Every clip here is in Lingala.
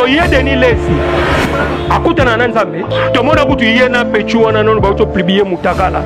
Sikoyo ye Denis Lessi akutana na Nzambe, tomona kutu ye na pechu wana nono bauti opublie mutakala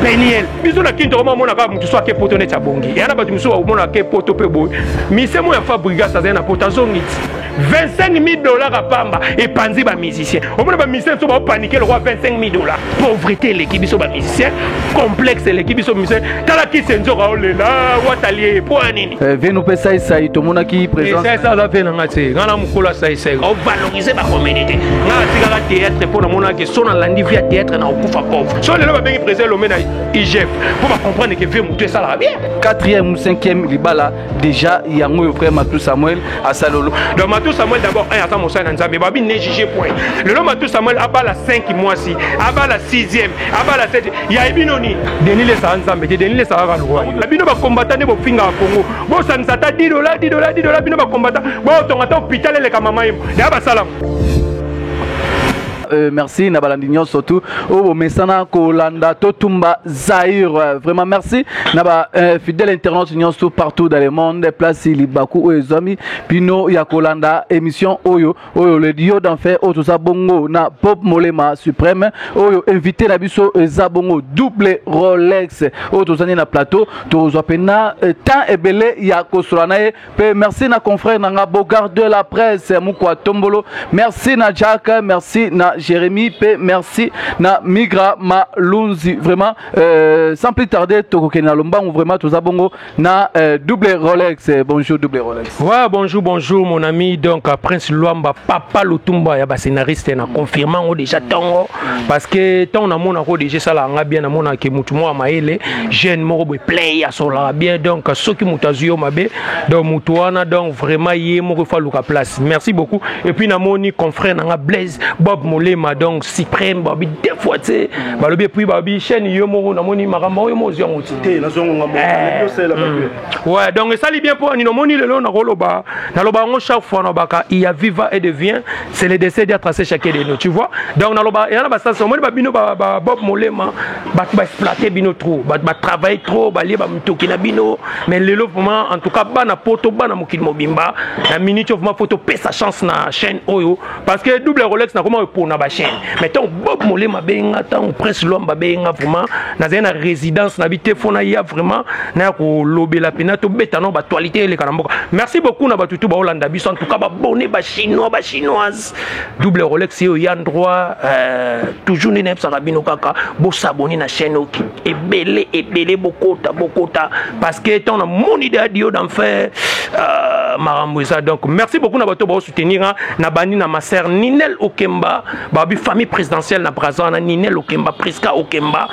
Peniel. Biso na Kin tokoma mona kaka mutu so ake poto neti abongi. Eya na bato mosusu bakomona ake poto mpe boye. Mise mo ya Fabregas azali na poto azongi ti 25 000 $ ya pamba epanzi ba musicien. Omona ba musicien so baopanike lokwa 25 000 $. Pauvreté eleki biso ba musicien, complexe eleki biso musicien. Tala kisi nzoka olela watalie po ya nini? Venu mpe saisai tomonaki présence. Saisai aza ve nanga te, nga na mokolo ya saisai ovalorize bacomédie te. Nga natikaka théâtre mpo namonaki so nalandi vie ya théâtre na okufa pauvre. So lelo babengi président Lome na IGF mpo bacomprendre ke vie motu esalaka bien. Quatrième ou cinquième libala déjà yango oyo frère Matou Samuel asalolo. Donc Matou Samuel d'abord un aza mosali na Nzambe, babi ne juge point. Lelo Matou Samuel abala 5 mwasi, abala 6e, abala 7, ya ebino nini? Denis Lessie Nzambe te, Denis Lessie kaka lokwa bino bakombata nde bofingaka Kongo, bosangisa ata 10 dola, 10 dola, 10 dola. Bino bakombata botonga ata hôpital eleka mama yemo ya basalango. Merci na balandi nyonso tu oyo bomesana kolanda Totumba Zaire. Vraiment merci na ba fidèle internaute nyonso partout dans le monde, place libaku oyo ezwami bino ya kolanda émission oyo le Dio d'Enfer. Oyo toza bongo na Pop Molema Suprême. Oyo invité na biso eza bongo Double Rolex. Oyo tozali na plateau, tozwa mpena temps ebele ya kosola na ye. Mpe merci na confrère na nga Bogard de la presse Mukwa Tombolo, merci na Jacques, merci na Jérémy mpe merci na Migra Malunzi. Vraiment, sans plus tarder, tokokende na lombangu. Vraiment toza bongo na Double Rolex. Bonjour Double Rolex. Ouais, bonjour, bonjour mon ami. Donc Prince Luamba, papa Lutumba ya ba scénariste na confirmant ngo déjà tongo parce que tant na mona ko déjà sala nga bien, na mona ke mutu mo maele jeune moko boye play asolaka bien. Donc soki mutu azwi yo mabe, donc mutu wana, donc vraiment ye moko fa luka place. Merci beaucoup. Et puis namoni confrère nanga Blaise Bob Molema, donc suprême babi deux fois te balobi. Et puis babi chaîne yo moko, namoni makambo oyo mo ozwi yango ti. Te, nazongo ngambo osala bato. Ouais, donc esali bien mpo nini? Omoni lelo nakoloba, naloba yango chaque fois, nalobaka il y a viva et devient, c'est le décès a tracé chacun de nous, tu vois. Donc naloba eya na basasi, omoni babino ba Bob Molema, bato baexploite bino trop, bato batravaille trop, balie bamitoki na bino. Mais lelo vraiment, en tout cas bana poto, bana mokili mobimba, na minute oyo vraiment faut topesa chance na chaîne oyo, parce que Double Rolex nakoma epona bachaîne. Mais ntango Bob Molema abenga, ntango Prince Lomba abenga, vraiment nazali na résidence na bi te, fo naya vraiment naya kolobela mpena, tobeta no baactualité eleka na mboka. Merci beaucoup na bato tu baolanda biso, en tout cas babone, bachinois, bachinoise. Double Rolex oyo ya droit, toujours nde nayebisaka bino kaka bosaboni na chaîne oyo ebele ebele, bokota bokota, parce que ntango namoni deya Dio d'Enfer, makambo eza. Donc merci beaucoup na bato baosoutenir na bandi na ma sœur Ninel Okemba, babi famille présidentielle na Braza wana, Ninel Okemba, Priska Okemba,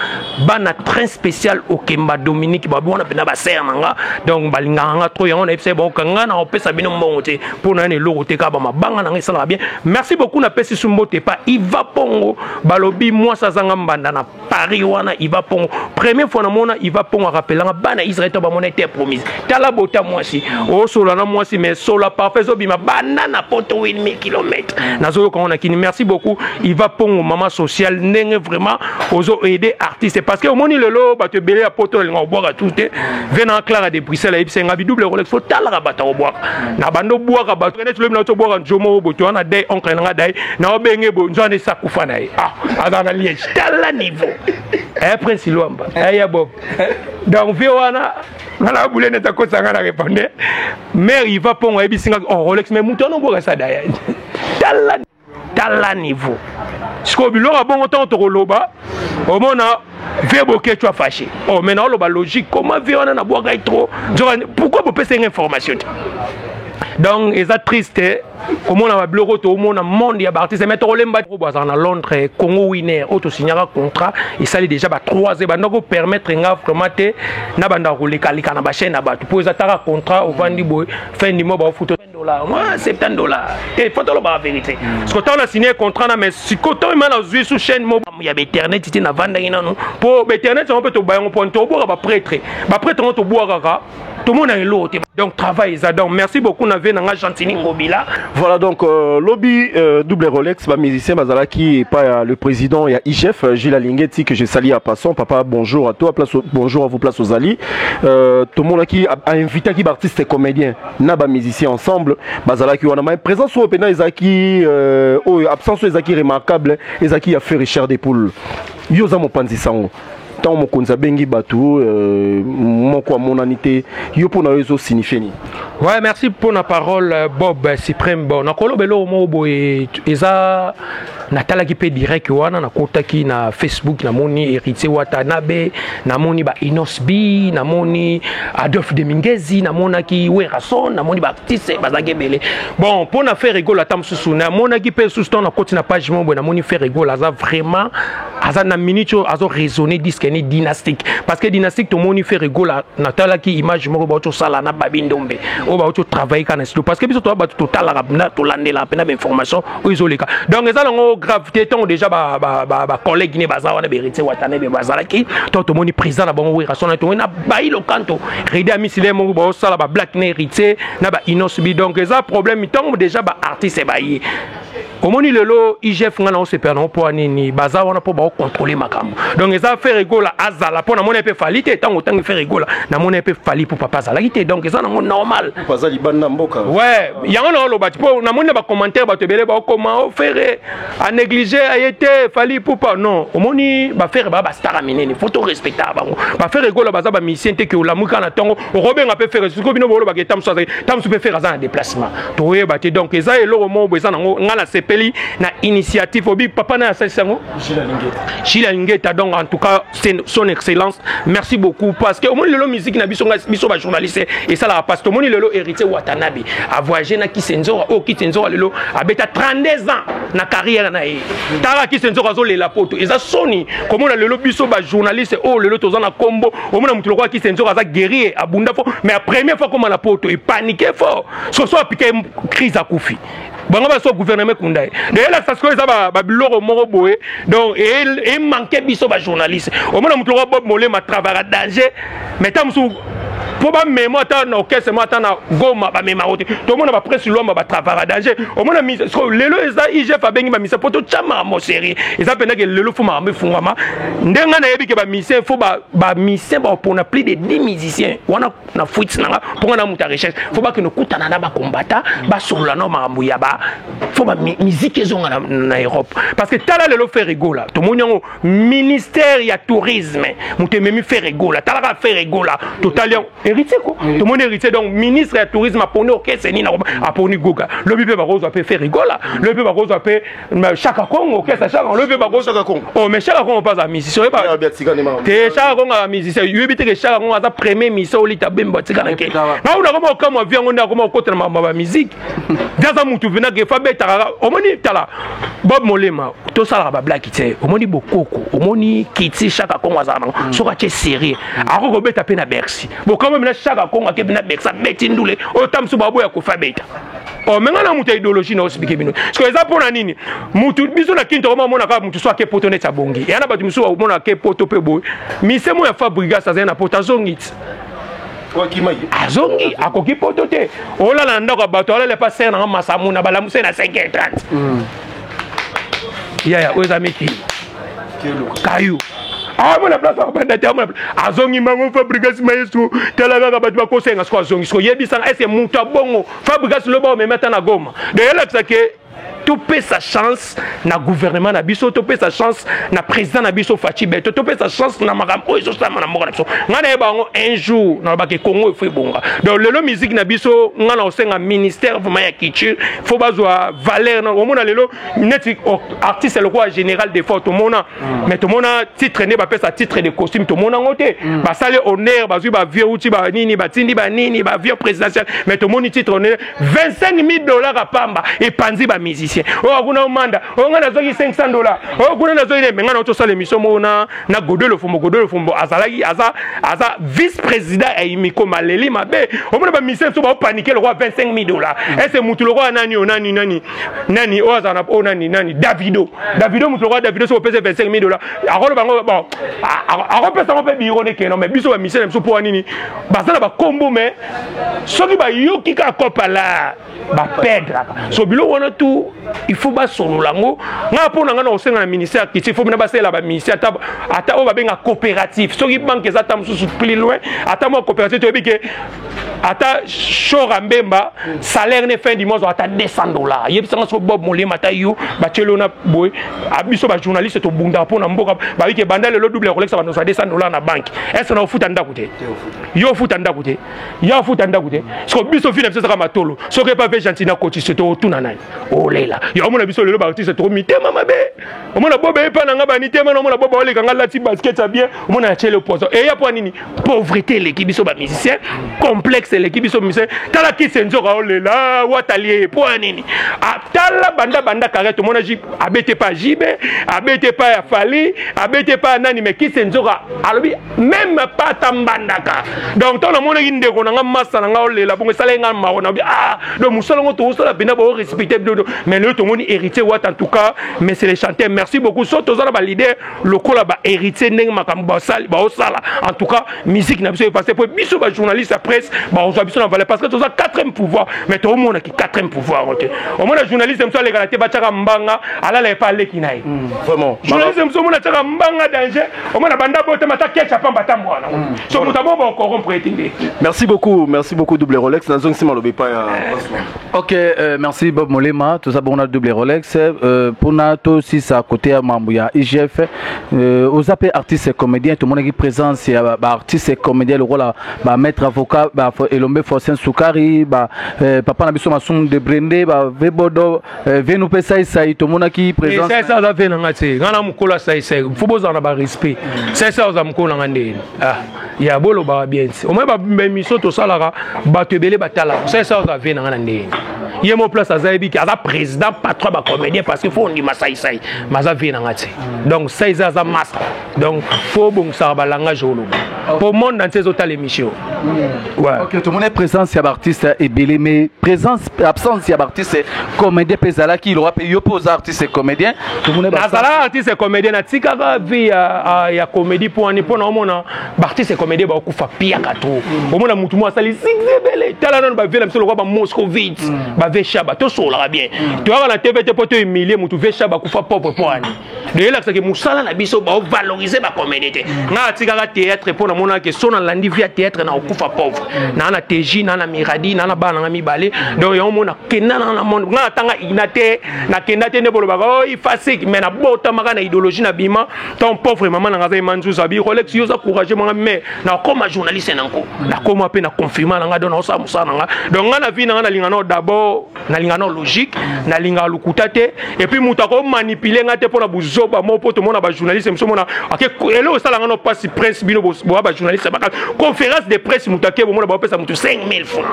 bana train spécial Okemba, Dominique, babi wana mpena basere na nga. Donc balingaka nga trop, yango nayebisa bango nga na opesa bino mbongo te mpo na yana eloko te, kaka bamabanga na nga esalaka bien. Merci beaucoup. Napesi su mbote pa Iva Pongo, balobi mwasi azanga mbanda na Paris wana. Iva Pongo, première fois namona Iva Pongo arapelanga bana Israel to bamona terre promise. Tala bota mwasi osola na mwasi, mais sola parfait ezobima banda na poto 8000 km, nazoyoka ngo na kini. Merci beaucoup Iva Pongo, mama sociale, ndenge vraiment ozo aider artiste, parce que omoni lelo bato ebele ya poto nalinga kobwaka tu te. Ve na Clara de Bruxelles ayebisa nga bi Double Rolex, fo talaka bato akobwaka na bando bwaka bato neti lobi na tobwaka nzomo boto wana dai oncle nanga dai na obenge bo nzwana esakufa na ye, ah, aza na Liège. Tala niveau eh, Prince Lwamba eh, ya Bob. Donc vie wana nga na bule neti akosanga na répondre mare Iva Pongo, ayebisi nga oh Rolex, mais moto wana obwaka sa daya. Tala, tala niveau sikoyo biloko ya bongo. Ntango tokoloba, omona vie Boketshu afâché. Oh, mais naoloba logique, comment vie wana nabwaka ye trop nzoka? Pourquoi bopesa nga information te? Donc eza triste komona babiloko toomona monde ya baartiste, mais tokolemba. Bazala na Londres, Congo Winner oyo tosignaka contrat esali déjà ba 3 ans, banda kopermettre nga vraiment te na bandaka kolekaleka na bachaîne na bato, mpo eza taka contrat ovandi boye, fin du mois baofuta dollar, moi 70 $ te. Faut tolobaka vérité, parce que ntango na signé contrat na, mais sikoyo ntango ima nazwi su chaîne mo ya bainternet te, navandaki nanu mpo bainternet yango mpe tobayango mpo tobwaka baprêtre, baprêtre yango tobwakaka, tomona eloko te. Donc travail eza. Donc merci beaucoup na ve na nga Gentini Ngobila. Voilà donc lobby double Rolex ba musicien bazalaki epai ya le président ya IGF, Gilles Alingeti, que je salue en passant. Papa, bonjour à toi, place bonjour à vous, place aux Ali. Tomonaki ainvitaki baartiste comédien na bamusicien ensemble, bazalaki wana, mais présence oyo mpena ezalaki oyo absence oyo ezalaki remarquable, ezalaki ya Ferre Chair de Poule. Yo oza mopanzi sango, ntango mokonzi abengi bato moko amonani te, yo mpo na yo ezosignifie nini? Ouais, merci pour la parole, Bob Suprême. Bon, nakoloba eloko moko boye, eza natalaki mpe direct wana, nakotaki na Facebook, namoni Héritier Watanabe, namoni ba Inos B, namoni Adolphe Demingezi, namonaki Werason, namoni baartiste bazalaki ebele. Bon, mpo na Ferre Gola, ata mosusu namonaki mpe susu ntango nakoti na page moko boye, namoni Ferre Gola aza vraiment, aza na minute oyo azo raisonner disque ni dynastique, parce que dynastique, tomoni Ferre Gola, natalaki image moko bauti osala na Babi Ndombe oyo bauti otravaille kaka na studio, parce que biso toya bato totalaka na tolandelaka mpena bainformation oyo ezoleka. Donc eza nango grave te. Ntango déjà bacollègue ne baza wana, baHéritier Watanabe bazalaki to tomoni président na bango Werason, tomoni na Bailo Kanto Redi Amisile moko baosala bablack na Héritier na baInos B. Donc eza problème ntango déjà baartiste baye. Omoni lelo IGF, nga na osepela nango mpo nini? Baza wana mpo baocontrôle makambo. Donc eza Ferre Gola azala mpo namoni mpe Fally te. Ntango otangi Ferre Gola, namoni mpe Fally mpo papa azalaki te. Donc eza nango normal. Aza libanda mboka. Ouais, yango na oloba ti mpo namoni na bacommentaire bato ebele baokoma o Ferre anéglige aye te Fally Ipupa. Non, omoni baFerre baa bastar ya minene, faut torespectaka bango. BaFerre Gola baza bamusicien te ke olamuki kaka na ntongo okobenga mpe Ferre. Sikoyo bino bolobaka eta mosu azalaki, ta mosu mpe Ferre aza na déplacement, toyeba te. Donc eza eloko moko boye eza nango. Ngai nasepeli na initiative obi papa na asalisi yango, Gilles Alingeta. Donc en tout cas, son excellence, merci beaucoup, parce que omoni lelo musique na biso, biso bajournaliste esalaka parce tomoni lelo Héritier Watanabe avoyage na Kisenzora oyo. Kisenzora lelo abeta 32 ans na carrière na ye. Tala Kisenzora azolela poto. Eza soni komona lelo biso bajournaliste oyo lelo toza na kombo, omona motu lokola Kisenzora aza guerrier, abunda fort, mais la première fois koma na poto epanique fort, soso apike crise, akufi. Bango baso gouvernement ekunda ye. Donc elakisa sikoyo eza babiloko moko boye. Donc emanke biso bajournaliste, omona motu lokola Bob Molema travaillera danger, mais ta mosusu mpo bamema ata na orchestre mo ata na Goma, bamemako te. Tomona bapresse Lwamba batravaka danger. Omona lelo eza IGF abengi bamisa mpo totya makambo série. Eza mpendake lelo faut makambo efungwama. Ndenge nayebi ke bamusicien, faut bamusicien baopona plus de 10 musiciens wana na fuite nanga mpo nga na moto ya recherche, faut bakende okutana na bakombata, basolola na makambo ya ba faut bamusique ezonga na Europe. Parce que tala lelo Ferre Gola, tomoni yango ministère ya tourisme moto ememi Ferre Gola. Talaka Ferre Gola, totali yango Héritier ko tomoni Héritier. Donc ministre ya tourisme aponi orchestre nini? Aponi Goga. Lobi mpe bakozwa mpe Ferre Gola, lobi mpe bakozwa mpe Chaka Congo, orchestre Chaka, lobi mpe bakozwa. Oh, mais Chaka Congo mpe aza musicien, oyeba te? Chaka Congo aza musicien, yoyebi te ke Chaka Congo aza premier musicien olita bembo atika na ke nauna koma okamwa vi yango nde akoma okotela makambo ya bamusique nde aza mutu mpena ke fa betaka. Omoni, tala Bob Molema, tosalaka bablaki te. Omoni bokoko, omoni kiti Chaka Congo azala nango, soki atie série akoki kobeta mpe na Bercy. Bokamwa mina Chaka Congo ake mpe na Bercy, abeti ndule oyo ta mosusu baboya kofa abeta. Oh, me nga na moto ya idéologie na osipike bino siko eza mpo na nini? Mutu biso na kini tokoma omona kaka mutu so ake poto neti abongi. Eya na bato mosusu omona ake poto mpe boye misemo ya Fabrigas azali na poto, azongi ti azongi, akoki poto te. Olala na ndako ya bato, alala epa sere nanga Masamuna, balamuse na 5h30. Yaya oyo eza mikili kayu, amona place akobanda te, amona azongi mango. Fabrigas maestro, tala kaka bato bakosenga siko azongi siko. Yebisanga, est-ce moto abongo Fabrigas loba omemi ata na Goma? Donc elakisa ke topesa chance na gouvernement na biso, topesa chance na président na biso Fatshi Béton, topesa chance na makambo oyo ezosalama na mboka na biso. Ngai nayeba yango, un jour nalobaka Congo efo ebonga. Donc lelo musique na biso, ngai na kosenga ministère vraiment ya culture, faut bazwa valeur. Omona lelo neti artiste lokola Général Defort, tomona, mais tomona titre nde bapesa titre de costume, tomona yango te. Basali honneur, bazwi bavieux uti banini, batindi banini, bavieux présidentiel, mais tomoni titre honneur 25 000 dollars apamba epanzi bamusicien. musicien oyo kuna omanda oyo ngai nazwaki 500 $, oyo kuna nazwaki. Me ngai na tosala émission moko na Godé Lofombo. Godé Lofombo azalaki aza vice président ya Imiko. Maleli mabe, omona bamusicien mosusu baopaniquer lokwa 25 000 $. Ese mutu lokwa nani, oyo nani nani nani, oyo azala na oyo nani nani, Davido. Davido, mutu lokwa Davido, soki opesa 25 000 $, akoloba yango. Bon, akopesa yango mpe biro nekeno. Mais biso bamusicien na biso, mpo wa nini baza na bakombo, mais soki bayoki kaka kopala, baperdraka. So biloko wana tu, il faut basolola yango. Ngai, mpo na ngai, na kosenga na ministère ya culture, faut bina basalela baministère, ata oyo babenga coopérative. Soki banque eza ata mosusu plus loin, ata mwa coopérative, toyebi ke ata Shora Mbemba, salaire ne fin du mois ata 200 $. Yebisanga so Bob Molema, ata yo batieli na boye. Biso bajournaliste tobundaka mpo na mboka. Babi ke banda lelo Double Rolex bandozwa 200 $ na banque. Ese na ofuta ndako te? Yo ofuta ndako te? Ya ofuta ndako te? Siko biso vi na biso ezaka matolo. Soki epa ve gentil na kotise, totuna nani olela ya. Omona biso lelo baartiste toko mitema mabe. Omona Bobe epa na nga bani tema na omona Bobe oleka nga lati basket ya bien, omona ya tiele poison eya. Mpo nini? Pauvreté eleki biso bamusicien, complexe eleki biso musicien. Tala kisi nzoka olela watalie. Mpo ya nini? Tala banda carrière, tomona abete pa Jibe, abete pa ya Fally, abete pa ya nani, mais kisi nzoka alobi même pas ata mbandaka. Donc ntango namonaki ndeko na nga, masa na nga olela bongo, esalaki nga mawa. Na bi ah, donc mosala ngo tozosala mpena baorespecte bino. Mais lelo tomoni Héritier Wata, en tout cas, mais c'est les chanteurs, merci beaucoup. So toza na baleader lokola bahéritier, ndenge makambo baosala, en tout cas musique na biso epasse. Po biso bajournaliste ya presse baozwa biso na valeur, parce que toza quatrième pouvoir. Mais tomonaki quatrième pouvoir te. Omona journaliste mosu alekala te, batiaka mbanga, alala epa aleki na ye. Vraiment. Journaliste mosu omona atiaka mbanga, danger. Omona banda botema ata kecha pamba, ata mwana so moto abo bacorrompre ete nde. Merci beaucoup, merci beaucoup Double Rolex. Nazongisi maloba epai ya Ok, merci Bob Molema. Toza bongo na Double Rolex mpona tosisa côté ya mambo ya IGF. Oza mpe artiste comédien. Tomonaki présence ya baartiste comédien lokola bamaître avocat ba Elombe Forcin Sukari, ba papa na biso Masumu de Brende, bavebodo venu mpe Saisai. Tomonaki présence. Saisai aza ve na nga te. Nga na mokolo ya Saisai, fo bozala na barespect. Saisai aza mokolo na nga ndeni. Ah, ya bolobaka bien ti omoi baémission tosalaka, bato ebele batalaka. Saisai aza ve na nga na ndeni? Ye mo place aza, yebi ke aza président patron bacomédien, parce que fo ondima Saisai, mais aza ve na nga te. Donc Saisai aza masque. Donc fo obongisaka balangage oloba, po monde entier ezotala émission. Ouais. Ok, tomoni présence ya baartiste ebele, mais présence, absence ya baartiste comédien mpe ezalaki. Iloka mpe yo mpe oza artiste comédien, tomoni. Nazalaka artiste comédien, natikaka vie ya comédie. Mpo wani? Mpo na omona baartiste comédien bakokufa piaka trop. Omona mutu mo asali succès ebele. Tala nano bavie na biso lokwa bamoscovite, bave Shaba. Tosololaka bien, toyaka na TV te mpo tohumilie mutu. Ve Shaba akufa pauvre. Mpo wani? Deyelakisaki mosala na biso, baovalorize bacomédie te. Ngai atikaka théâtre mpo namonaki so nalandi vie ya théâtre na okufa pauvre. Naa na TJ, naa na Miradi, naa na bana nanga mibale. Donc yango mona kenda nanga na monde. Ngai natanga ina te, nakenda te nde bolobaka o ifasik, mais nabotamaka na idéologie na bima. Tant pauvre mama nanga aza emanzuza abi: "Rolex, yo oza courage manga, mais nakoma journaliste nanko." Nakoma mpe na confirma nanga. Donc naosala mosala nanga. Donc ngai na vie nanga, nalinga nao d'abord, nalinga nao logique, nalingaka lokuta te. Et puis moto akomanipuler nga te mpona buzoba moko. Mpo tomona bajournaliste mosu, omona ake eloko esalanga no mpasi. Prince, bino boya bajournaliste baka conférence de presse, moto ake, bomona baopesa moto 5000 francs.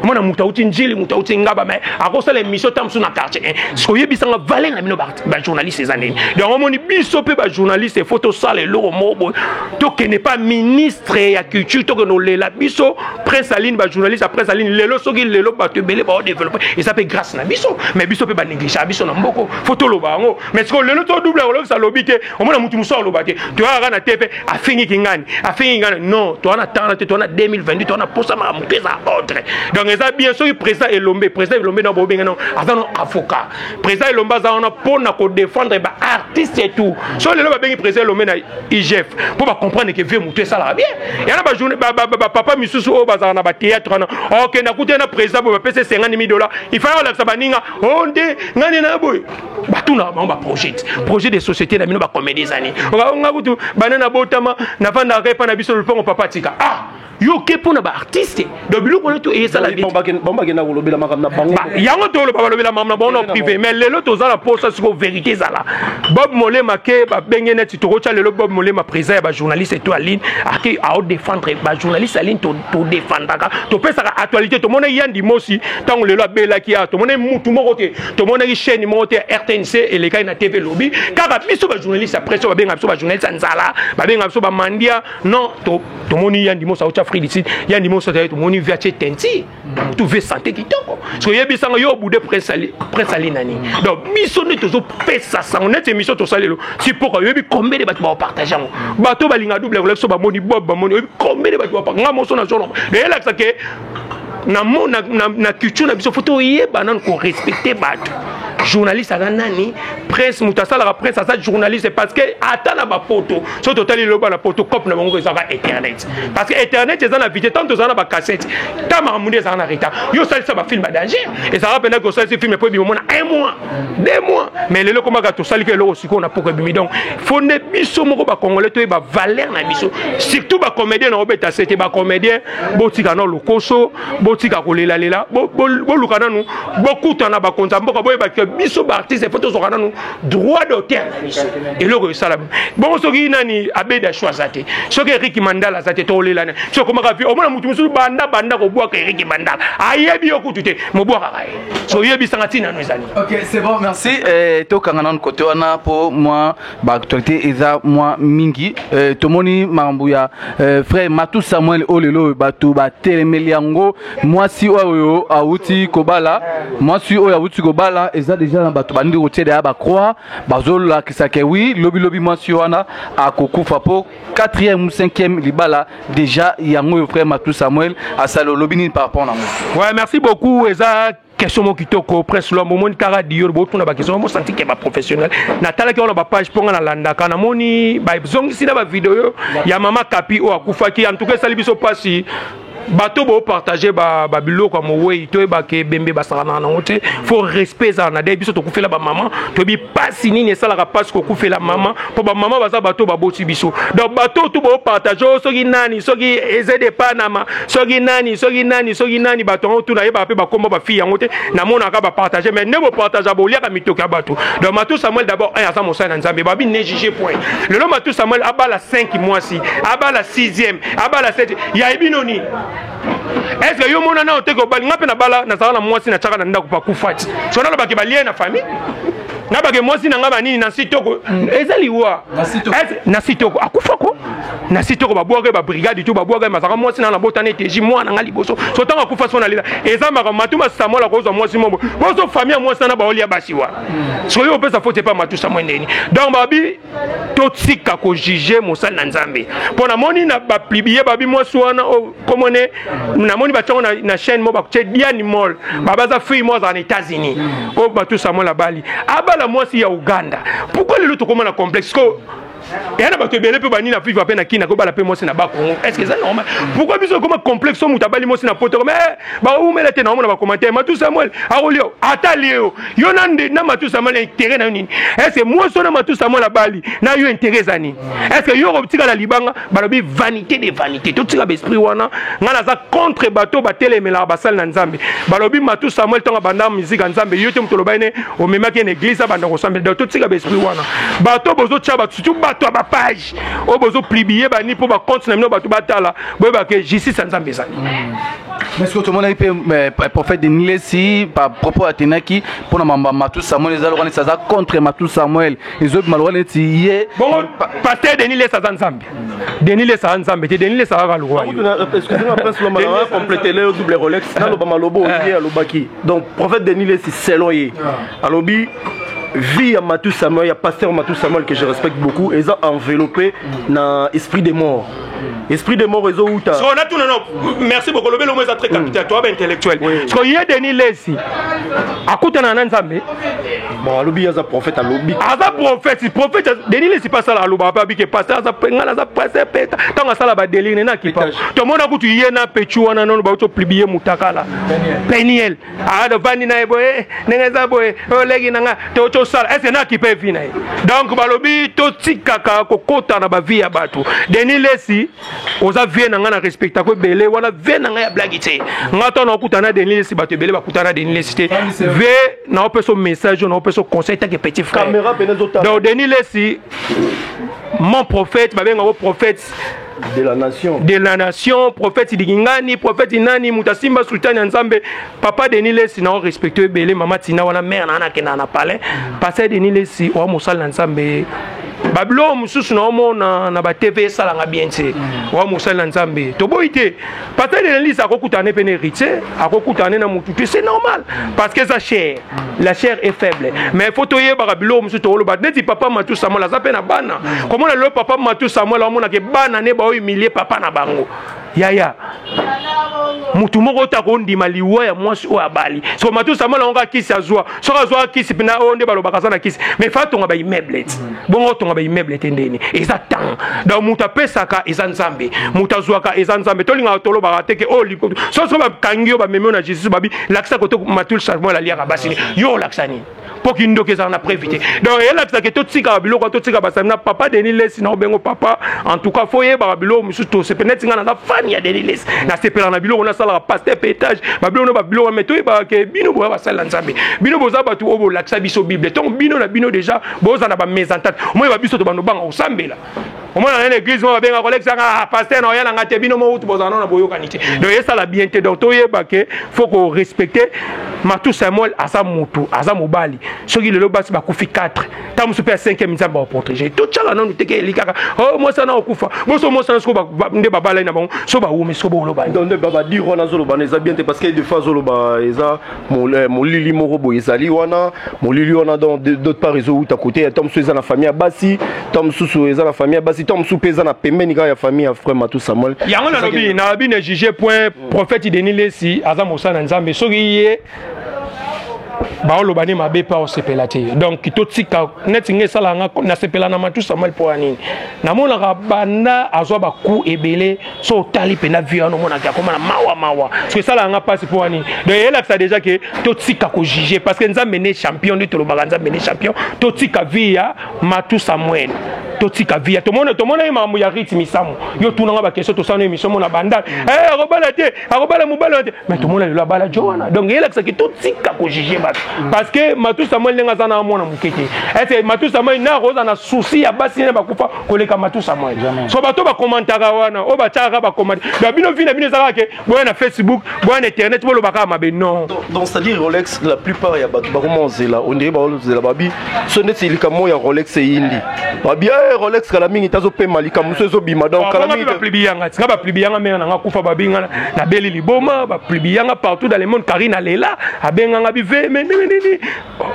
Omona moto auti Njili, moto auti Ngaba, mais akosala émission ta mosusu na quartier. Soki oyebisanga valeur na bino bajournaliste eza nini? Donc omoni biso mpe bajournaliste, faut tosala eloko moko boye. Tokende pa ministre ya culture, tokende olela biso Prince Aline, bajournaliste ya Prince Aline. Lelo, soki lelo bato ebele baodéveloppe, eza mpe grâce na biso. Mais biso mpe banéglige biso na mboko, faut toloba yango. Mais sikoyo lelo to Double olobisa alobi te, omona mutu mosusu aloba te. Toyaka na te mpe afingiki ngani, afingi ngani. Non, toza na temps te, toza na 2022, toza na posa makambo te, eza ordre. Donc eza bien soki président Elombe, président Elombe na bobenga no, aza no avocat. Président Elombe aza wana mpona kodéfendre baartiste et tout. So lelo babengi président Elombe na IGF mpo bacomprendre ke vie motu esalaka bien. Yana bajournée, bapapa misusu oyo bazalaka na bathéâtre wana, okenda kuta na président boye, bapesa 50 000 $, il fallait olakisa baninga o nde ngani na boye. Batunaka bango baprojet te, projet. Projet de société na bino bacomédie ezani? Nga kutu bana nabotama, navandaka epa na biso lopango, papa tika. Ah, yo ke mpo na baartiste, donc biloko wana to esala. Bakenda kolobela makambo na bango. Yango toloba, balobela makambo na bango na privé, mais lelo toza na posa siko vérité ezala. Bob Molema ke babenge neti tokotya lelo Bob Molema, président ya bajournaliste to aline, ake aodéfendre bajournaliste aline. Todéfendaka, topesaka actualité. Tomonaki Yandi Mosi ntango lelo abelaki awa, tomonaki mutu moko te, tomonaki chaîne moko te ya RTNC elekaki na TV lobi. Kaka biso bajournaliste ya presse, babenga biso bajournaliste ya nzala, babenga biso bamandia. Non, tomoni Yandi Mosi auti Afrique du Sud. Yandi Mosi azali, tomoni vi atie tenti na motu, ve santé kitoko. Soki oyebisanga yo obude prince ali nani? Donc biso nde tozopesa sango neti émission tosali lelo si poka. Oyebi combien de bato baopartage yango? Bato balinga double Rolex, so bamoni Bob, bamoni, oyebi combien de bato? Nga moso na zolo eyelakisa ke na culture na biso, faut toyeba nanu korespecte bato. Journaliste aza nani? Prince, moto asalaka prince aza journaliste, parce que ata na bapoto, so totali loba na poto, cope na bango ezaka internet, parce que internet eza na vitesse. Tant tozala na bacassette, ta makambo nde ezalaka na retard. Yo osalisa bafilm ya danger, ezalaka mpena ke osalisi film po ebima mona un mois, 2 mois, mais lelo ekomaka tosaliki eloko sikoyo na poko ebimi. Donc faut nde biso moko bacongolais toyeba valeur na biso, surtout bacomédien na obeta se te. Bacomédien, botika na lokoso, botika kolelalela, boluka nanu bokutana bakonzi ya mboka, boyeba ke biso baartiste faut tozwaka nanu droit d'auteur na biso. Eloko esala bongo, soki nani abeda sho aza te, soki Erik Mandala aza te, tolelana. So okomaka vi omona motu mosusu banda banda kobwaka Erik Mandala, ayebi yo kutu te, mobwakaka ye. So oyebisanga ntina no ezali. Ok, c'est bon, merci. Tokanga nanu kote wana mpo mwa baactualité eza mwa mingi. Tomoni makambo ya frère Matu Samuel oyo lelo bato batelemeli yango. Mwasi oyo awuti kobala, mwasi oyo awuti kobala, eza deja na bato bandi kotia ya bacroix, bazolakisa ke wi, lobilobi mwasi wana akokufa mpo 4e ou 5e libala déjà yango oyo frère Matu Samuel asali. Olobi nini par rapport nango? Ouais, merci beaucoup. Eza question moko kitoko, Prince Lwambo. Omoni kaka dior, botuna baquestion, bosanti ke baprofessionnel. Natalaki wana bapage mpo nga nalandaka, namoni bazongisi na bavideo ya mama Kapi oyo akufaki. En tout cas esali biso mpasi. Bato bopartage babiloko ya mowei, toyebaka ebembe basakanaka nango te. Faut respect ezala na de biso. Tokufela bamama, toyebi mpasi nini esalaka, mpasi kokufela mama, mpo bamama baza bato baboti biso. Donc bato tu bopartage oyo, soki nani, soki ezede Panama, soki nani, soki nani, soki nani, bato yango tu nayebaka mpe bakomba bafille yango te. Namonaka bapartage, mais nde bopartage, boliaka mitoki ya bato. Donc Matu Samuel, d'abord un, aza mosali na Nzambe. Babi ne juge point. Lelo Matu Samuel abala 5 mwasi, abala 6e, abala 7, yayebi noni? Est ce que yo mona nao te kobali? Nga mpe nabala, nazala na mwasi, natiaka na ndako, pakufa ti so nalobaki balie na famille, nabake mwasi na nga banini na sitoko, eza liwa na sitoko, akufa ko na sitoko, babwaka babrigade to babwaka. Mazalaka mwasi na nabotana eteji mwana nga liboso. So ntango akufa, so nalela. Eza makambo Matuma Samuel akozwa mwasi mobo bozo famille ya mwasi na baolia basi wa. So yo opesa faute epa Matu Samuel ndeni? Donc babi totika kojuge mosali na Nzambe, mpo namoni na bapublie babi mwasi wana komone, namoni batiango na chaîne mo batie Diane Mol, babaza fille mo azala na États-Unis oyo Batu Samuel abali, abala mwasi ya Uganda. Pourquoi lelo tokóma na complexe ko eya na bato ebele mpe banini afifa mpe na kina kobala mpe mwasi na Bakongo? Est ce que eza normal? Pourquoi biso ekoma complexe? So moto abali mwasi na poto, mais baumela te, naomona bacommentaire Matu Samuel akolia. Ata lie yo, yo na nde na Matu Samuel, intérêt na yo nini? Est ce que mwasi oyo na Matu Samuel abali na yo, intérêt eza nini? Est ce que yo kotikala libanga? Balobi vanité de vanité. Totika baesprit wana. Ngai naza contre bato batelemelaka basali na Nzambe. Balobi Matu Samuel ntango abanda musique ya Nzambe, yo te moto olobaki ne omemaki na église, abanda kosambela. Donc totika baesprit wana. Bato bozotya bato, surtout bato ya bapage oyo bozopublie bani mpo bacompte na bino bato batala, boyebake justice ya Nzambe ezali. Mais ce que tomonaki mpe prophète Denis Lesi, par propos atenaki mpona mamba Matu Samuel, eza lokola neti aza contre Matu Samuel, ezobima lokola neti ye. Bongo pasteur Denis Lesi aza Nzambe? Denis Lesi aza Nzambe te. Denis Lesi azaka lokwa. Excusez-moi, Prince Lomba, compléter le double Rolex, naloba malobo ye alobaki. Donc prophète Denis Lesi, selon ye, alobi vie ya Matu Samuel, ya pasteur Matu Samuel que je respecte beaucoup, eza enveloppé na esprit de mort. Esprit de mort ezouta. So natuna no, merci beaucoup. Lobelo mo eza très capital, toi ba intellectuel. So ye Denis Lesi akutana na Nzambe? Bon, alobi aza prophète, alobi. Aza prophète, prophète Denis Lesi pasala aloba mpe abike pasteur aza, ngai naza pasteur mpe ntango asala badélire nena akipa. Tomona kutu ye na pechu wana nono bauti opublie mutakala Peniel, atovandi na ye boye ndenge eza boye, oleki na nga toki. azosala, est-ce na akipe vie na ye? Donc balobi totikaka kokota na bavie ya bato. Denis Lesi, oza vie na ngai, na respectako ebele wana, vie na ngai ya blague te. Ngai to nakokutana na Denis Lesi, bato ebele bakutana na Denis Lesi te. Vie naopesa message, naopesa conseil take petit frère. Donc Denis Lesi, mon prophète, babengako prophète de la nation. De la nation, prophète Dingani, prophète nani, moto asimba sultani ya Nzambe. Papa Denis Lesi, na respecte ebele. Mama Tina wana, mare na nakenda na palais. Pasteur Denis Lesi, oa mosali na Nzambe. Babiloko mosusu naomona na baTV esalanga bien te. Oa mosali na Nzambe, toboyi te. Pasteur Denis Lesi akokutana ne mpe na héritier, akokutana ne na motu te, c'est normal, parce que eza chair, la chair est faible. Mais faut toyebaka biloko mosusu tokoloba. Neti papa Matu Samuel aza mpe na bana. Komona lelo papa Matu Samuel aomonake bana ne baohumilie papa na bango. Yaya, mutu moko te akondima liwa ya mwasi oyo abali. So Matu Samuel yango kaka kisi azwa, soki azwa kisi mpena oyo nde balobaka aza na kisi, mais fa atonga baimmeuble ti bongo, otonga baimmeuble te ndeni eza temps. Donc moto apesaka eza Nzambe, moto azwaka eza Nzambe. Tolingaka tolobaka te ke oyo so so bakangi yo, bamemi yo na justice, babi lakisa kote Matul Samuel aliaka basi, yo olakisa nini? Mpo kindoki ezala na preuve te. Donc eyelakisaka totikaka biloko, totika basami na papa Denis Lesi na obengo papa. En tout cas, faut oyebaka biloko mosusu. Tosepe neti ngai naza fan ya Denis Lesi, nasepelaka na biloko nasalaka, pasteur pétage, babiloko na babiloko. Mais toyebaka ke bino boya basali na Nzambe, bino boza bato oyo bolakisa biso Bible. Ntongo bino na bino déjà boza na bamésentente, omoyeba biso tobando banga kosambela. Omona na église mo babengaka kolekisanga pasteur na oya nanga te, bino mo utu bozala nano na boyokani te. Donc esala bien te. Donc toyeba ke faut korespecte Matu Samuel. Aza motu, aza mobali. Soki lelo basi bakufi 4, ntango mosusu mpe ya 5, Nzambe akoprotege. Totyala nanu teke eli kaka o mwasi wana okufa boso mwasi wana siko nde babalai na bango, so bawumi siko boloba. Donc nde babadire wana azoloba na eza bien te, parce que des fois azoloba eza molili moko boye ezali wana, molili wana. Donc d'autre part ezowuta côté ya ntango mosusu eza na famille ya basi, ntango mosusu eza na famille ya basi, ntango mosusu mpe eza na pembeni kaka ya famille ya frère Matu Samuel. Yango nalobi na juge point. Prophète Denis Lesi aza mosala na Nzambe. Soki ye baoloba nde mabe mpe aosepela te. Donc totika neti ngai esalaka nga nasepela na Matu Samuel. Mpo ya nini? Namonaka banda azwa baku ebele, so otali mpena vie wana, omonaka akoma na mawa mawa, soki esalaka nga mpasi. Mpo ya nini? Donc eyelakisa déjà ke totika kojuge, parce que Nzambe nde champion. Nde tolobaka Nzambe nde champion. Totika vie ya Matu Samuel, totika vie ya tomona. Tomona ye makambo ya Rite Misamu. Yo tunanga baquestion, tosala émission, mona banda akobala te, akobala mobali wana te, mais tomona lelo abala jo wana. Donc eyelakisaki totika kojuge bato, parce que Matu Samuel ndenge aza na mwana moke te. Ese Matu Samuel na akoza na souci ya basi nde bakufa koleka Matu Samuel? So bato bakomantaka wana, oyo batiakaka bakomante na bino, vie na bino ezalaka ke boya na Facebook, boya na internet, bolobaka mabe. Non. Donc c'est-à-dire, Rolex, la plupart ya bato bakoma ozela, ondire baozela babi so neti likambo ya Rolex eyindi, babi Rolex kala mingi tazopema, likambo mosusu ezobima. Donc kala mingi baplibiyanga tika baplibiyanga mère nanga kufa, babinga nabeli liboma, baplibiyanga partout dans le monde. Karine alela, abenganga bive me ndenge nini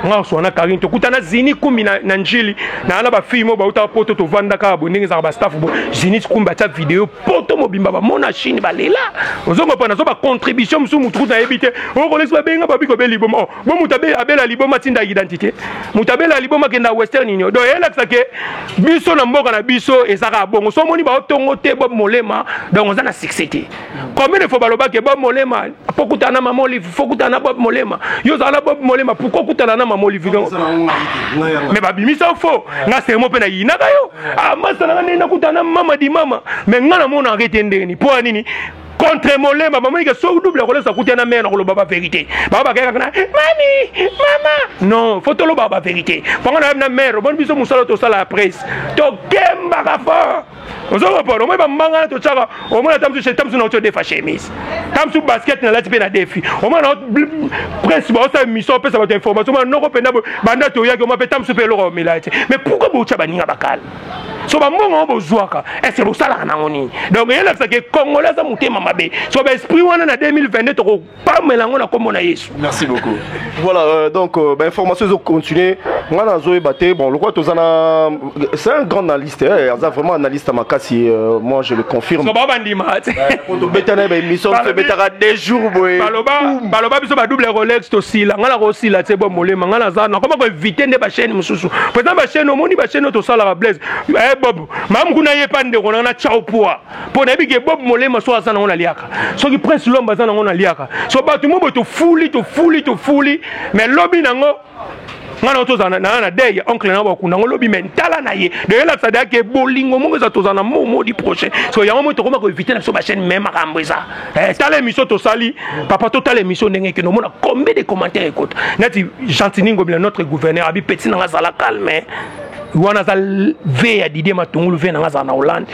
nga oswana. Karine tokutana Zini Kumbi na Njili na bafille mo bautaka poto, tovandaka boye ndenge ezalaka bastaff boye. Zini Kumbi atia video, poto mobimba bamona, Chine balela. Ozongo mpo nazo bacontribution mosusu, mutu kutu nayebi te. Okolesi babenga babi kobe liboma. Oh, bo moto abela liboma, atinda identité, moto abela liboma akenda Western Union. Donc eyelakisa ke biso na mboka na biso ezaka bongo. So omoni baotongo te Bob Molema, donc oza na succès te. Combien de fois balobaki Bob Molema po kutana na mama Olive, fo kutana na Bob Molema, yo ozala na Bob Molema, pourquoi okutana na mama Olive? Donc mais babimisa fo nga sermo mpe nayinaka yo. Ah, masa nanga ndenge nakutana na mama di mama, mais nga namonaka ete ndeni mpo ya nini contre Molema. Bamoni ke so double akolesa kutia na mare na koloba bavérité, bao bakeyaka na mami mama. Non, faut toloba bavérité mpango na na mare. Omoni biso mosala tosala ya presse, tokembaka fort. Ozokopona omoni bambanga na totiaka, omoni ata mosusu, ta mosusu nauti odefa chemise, ta mosusu basket nalati mpe na defi. Omoni na presse baosala émission, opesa bato information, omona noko mpenza banda toyaki, omona mpe ta mosusu mpe eloko omela te. Mais pourquoi botya baninga bakala? So bambongo ngo bozwaka, est-ce bosalaka nango nini? Donc eyelakisaka Congolais aza motema mabe. So baesprit wana na 2022 tokopamela yango na nkombo na Yesu. Merci beaucoup. Voilà, donc bah, information ezo continuer. Nga nazoyeba te. Bon, lokwa toza na, c'est un grand analyste, eh, aza vraiment analyste ya makasi, moi je le confirme. So bao bandima te. Tobeta na baémission, tobetaka 2 jours boye. Baloba biso badouble Rolex tosila. Nga na kosila te. Bo Molema, nga naza nakoma koevite nde bachaîne mosusu. Président, bachaîne, omoni bachaîne oyo tosalaka, Blaise, Bob mamu kuna ye pa ndeko nanga na chao poa, mpo nayebi ke Bob Molema so aza nango naliaka, soki Prince Lomba aza nango naliaka. So bato mo boye tofuli, tofuli, tofuli, mais lobi nango. Nga na tozala na na deuil, oncle na bakunda ngo lobi, mais ntala na ye de elakisa deya ke bolingo moko eza, tozala na momo du prochain. So yango moi tokoma koéviter na biso bachaîne, mais makambo eza. Tala émission tosali, papa, totala émission ndenge ekende, omona combien de commentaires ekota. Neti Gentini Ngobila, notre gouverneur, abi petit nanga azala calme. Wana aza v ya Didier Matungulu, v nanga azala na Hollande.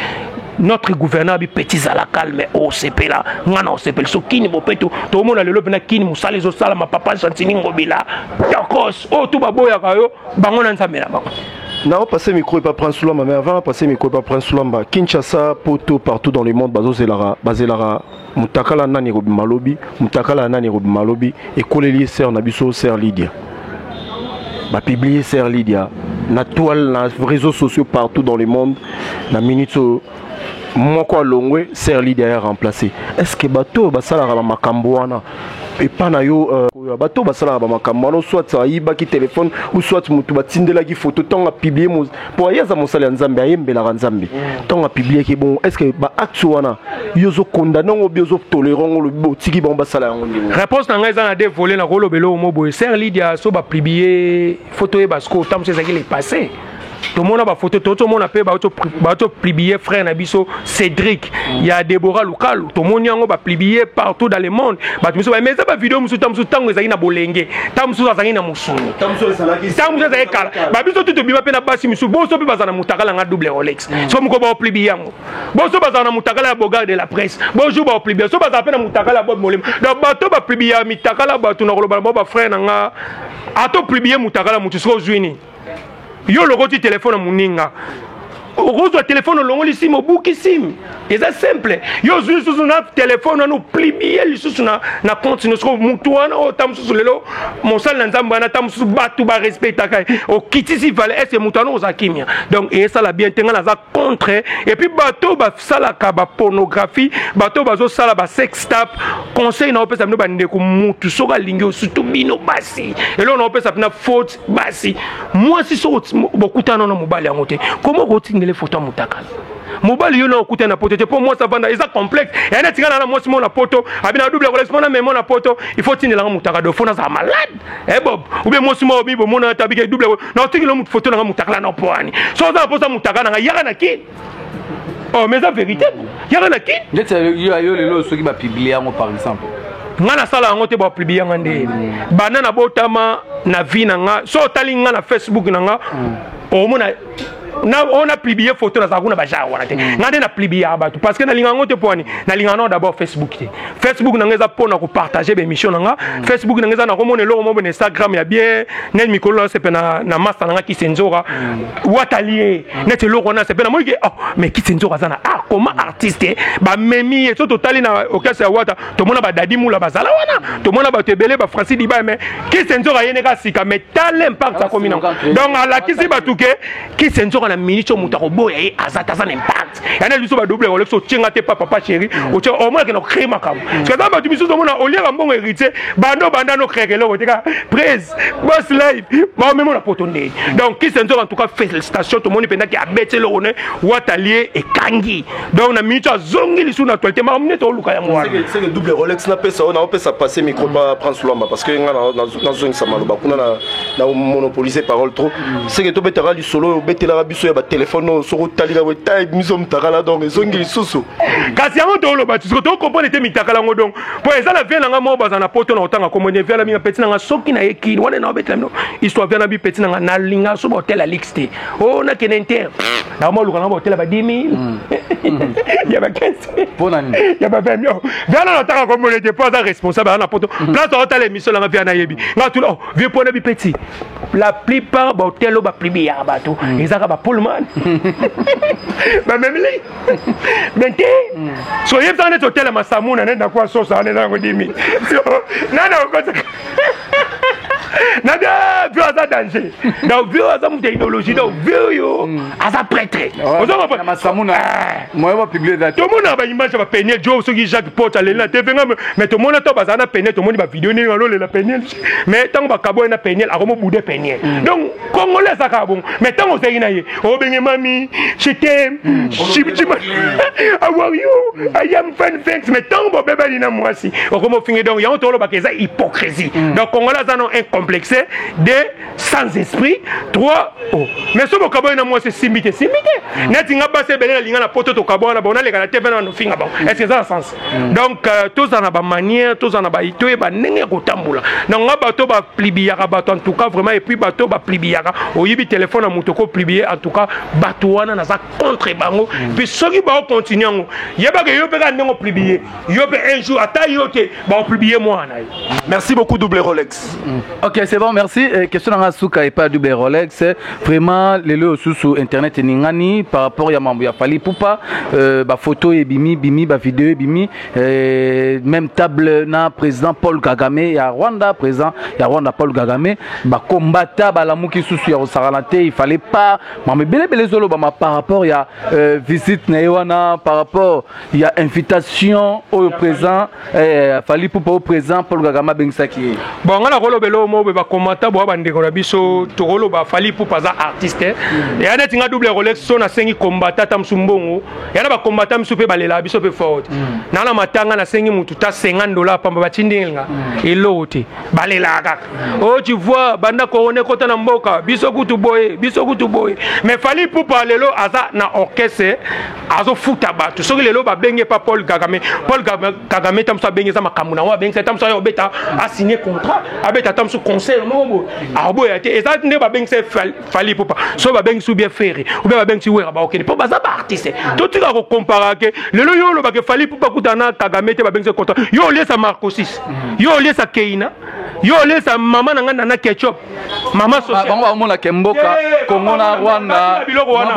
Notre gouverneur abi petit, zala calme, osepela, nga na osepela. So kini bopeto, tomona lelo mpena kini mosala ezosalama. Papa Gentini Ngobila, tokos oyo tu baboyaka yo bango na Nzambe na bango. Na passer micro epa Prince Lwamba, mais avant passer micro epa Prince Lwamba, Kinshasa, Poto, partout dans le monde, bazozelaka, bazelaka mutakala nani ekobima lobi, mutakala nani ekobima lobi. Ekoleli sœur na biso, sœur Lydia, bapublier sœur Lydia na toile, na réseaux sociaux, partout dans le monde. Na minute oyo, moko alongwe, sœur Lydia ya remplacé. Est ce que bato oyo basalaka bamakambo wana epa na yo, bato basalaka bamakambo wana, soit ayibaki telefone ou soit moto batindelaki photo, ntango apublier, mpo aye aza mosali ya Nzambe, ayembelaka Nzambe, ntango apubliaki bongo, est ce que baacte wana yo ozocondamner yango, bi ozotolérer yango, olobi otiki bango basala yango ndenge? Réponse na ngai eza na deux volets. Nakolobela oyo mo boye: sœur Lydia, so bapublier photo, oyeba sikoyo ntango mosu ezalaki le passé. Tomona bafoto, tozomona mpe baotopublier frère na biso Cédric ya Débora Lukalu, tomoni yango bapublier partout dans le monde. Bato mosusu, mais eza bavideo mosusu, ntango mosusu, ntango ezalaki na bolenge, ntango mosusu azalaki na mosuni, ntango mosusu ezalaki kala. Babiso tu tobima mpe na basi misusu, boso mpe bazala na mutakala nga double Rolex. So moko baopublier yango, boso bazala na mutakala ya Bogard de la presse, bonjour, baopublier. So bazala mpe na mutakala ya Bob Molema. Donc bato bapublier mitakala, bato na koloba na bao, bafrère na nga, atopublier mutakala motu, soki ozwi nini, yo olokoti telefone ya moninga, okozwa telefone, olongoli sim, obuki sim, eza simple. Yo ozwi lisusu na telefone wana, opublier lisusu na compte no. Soko mutu wana oyo ta mosusu lelo mosali na Nzambe wana, ta mosusu bato barespectaka ye, okitisi valeur, est-ce mutu wana oza kimia? Donc eyesala bien te. Ngai naza contre. Et puis bato basalaka bapornographie, bato bazosala basextape, conseil na opesa bino bandeko, mutu soki alingi yo, surtout bino basi, eloko na opesa mpena faute basi, mwasi soki bokutana na mobali yango te, koma okotindele foto ya motakala mobali yo na okutana na poto te, mpo mwasi avanda eza complexe. Ya neti nga na mwasi mo na poto, abi na double Rolex, mpona memo na poto, il faut tindelanga motaka do, fo nazala malade eh bob, ou bien mwasi mo obi bomona ata abike double na otikela motu foto nanga motakala na po ani. So oza na mposa motakala nanga, yaka na kini. Oh, mais eza vérité, yaka na kini. Neti yo lelo soki bapublier yango, par exemple? Nga nasala yango te, bapublier yanga nde banda nabotama na vie na nga. So otali nga na Facebook na nga, omona na on a publié photo, nazala kuna bagenre wana te. Nga nde na publier bato parce que nalinga yango te. Mpo wani nalinga nao d'abord Facebook te. Facebook na nga eza mpona kopartager baémission na nga. Facebook na nga eza nakomona eloko moko na Instagram ya bien, neti mikolo nasepe na master na nga Kisenzora watali ye, neti eloko wana sepe namoniki. Oh, mais Kisenzora aza na art, comment artiste bamemi ye? So totali na orchestre ya Wata, tomona badadi mula bazala wana, tomona bato ebele, bafrancis Diba, mais Kisenzora ye neka sika, mais tala impact akomi nango. Donc alakisi bato ke Kisenzora na minute oyo moto akoboya ye aza te, aza na impact. Yana biso badouble Rolex, otienga te pa papa chéri, otie omonake na ocréer makambo, parce que aza bato misusu omona oliaka mbongo héritier bando banda no créer eloko te, kaka prise boss live baomemo na poto ndeni. Donc Kisenzora, en tout cas félicitation, tomoni mpenzaki abeti eloko ne watalie ekangi. Donc na minute azongi lisusu na actualité, makambo neti oluka yango wana. C'est que double Rolex napesa oyo, naopesa passe micro pa Prince Lwamba, parce que nga nazongisa maloba kuna na monopoliser parole trop. C'est que tobetaka lisolo oyo obetelaka biso ya batelefone oyo, soki otalika boye ta miso mutakala, donc ezongi lisusu. Kasi yango toloba ti siko tocomprendre te mitakala yango. Donc po eza na vie na nga moko, baza na poto na kotanga kombo vie na minga petit na nga, soki na ye kini wana na obetela bino histoire. Vie na bi petit na nga, nalinga so bahotel ya luxe te. O nakende inter, nakoma oluka nga bahotel ya ba 10 000, ya ba 15, mpona nini? Ya ba 20 000. Vie na natanga kombo te, po aza responsable, aza na poto, place aotala émission nanga. Vie nayebi nga tuna, oh vie, mpo na bi petit, la plupart bahotel oyo bapubliaka bato ezaka bapullman, bamemeli me te. So oyebisaka neti hotel ya masamuna neti nakuwa soso wana eza yango 10 000. So nani akokotaka na vieux aza danger? Donc vieux aza moto ya idéologie, donc vieux oyo aza prêtre. Tomona baimage ya bapeniel jo, soki Jacques Pot aleli na TV nga, mais tomona to bazala na Peniel, tomoni bavideo ndenge alolela Peniel, mais ntango bakaboye na Peniel, akomobude Peniel. Donc congolais aza kaka bongo, mais ntango ozalaki na ye, obenge mami, je t'aime, how are you, I am fine, thanks, mais ntango bobebani na mwasi, okoma ofinge. Donc yango tolobaka eza hypocrisie. Donc congolais aza no un complexe, deux, sans esprit, trois, oh. Mais soki bokabwani na mwasi, esimbi te, esimbi te. Neti nga, basi ebele nalinga na poto, tokabwana bango, naleka na TV na nofinga bango, est ce que eza na sens? Donc tozala na bamanière, tozala na toyeba ndenge ya kotambola. Donc nga, bato bapubliaka bato, en tout cas vraiment, et puis bato bapubliaka, oyibi telefone ya moto, kopublier, en tout cas bato wana naza contre bango. Puis soki baocontinue yango, yebaka yo mpe kaka ndenge opublier, yo mpe un jour, ata yo te, baopublier mwana ye. Merci beaucoup, Double Rolex. Ok, c'est bon, merci. Question na nga suka epa Double Rolex. Vraiment, lelo susu internet eningani par rapport ya mambo ya Fally Ipupa, ba photo ebimi bimi, ba vidéo ebimi, même table na président Paul Kagame ya Rwanda, président ya Rwanda Paul Kagame, ba combattant balamuki susu ya kosakana te, il fallait pas mambo ebele ebele ezolobama par rapport ya visite na ye wana, par rapport ya invitation oyo président Fally Ipupa, oyo président Paul Kagame abengisaki ye. Bon, nga nakolobela oyo mobe bakomata boya bandeko na biso, tokoloba Fally Ipupa aza artiste. Eya neti nga Double Rolex, so nasengi kombata ata mosu mbongo, ya na bakombata misu mpe balelaka biso mpe forte. Na na matanga, nasengi mutu ta 50 $, pamba batindinga eloko te, balelaka kaka. Oh, tu vois, banda corona ekota na mboka biso kutu boye, biso kutu boye. Mais Fally Ipupa lelo aza na orchestre, azofuta bato. Soki lelo babenge pa Paul Kagame, Paul Kagame ta mosu abenge, eza makambo nango, abengisa ta mosu ayo obeta, asigne contrat, abeta ta mosu concert moko boye, akoboya te. Eza nde babengisa Fally Ipupa, soki babengisi ou bien Ferre ou bien babengisi Wera, baokende mpo baza baartiste. Totika kocomparer ke lelo yo olobake Fally Ipupa kuta na Kagame te, babengisi contrat. Yo oliesa Marcosis, yo oliesa Keina, yo oliesa mama na ngai Nana Ketchup, mama. Bango bamonaka mboka Kongo na Rwanda. Biloko wana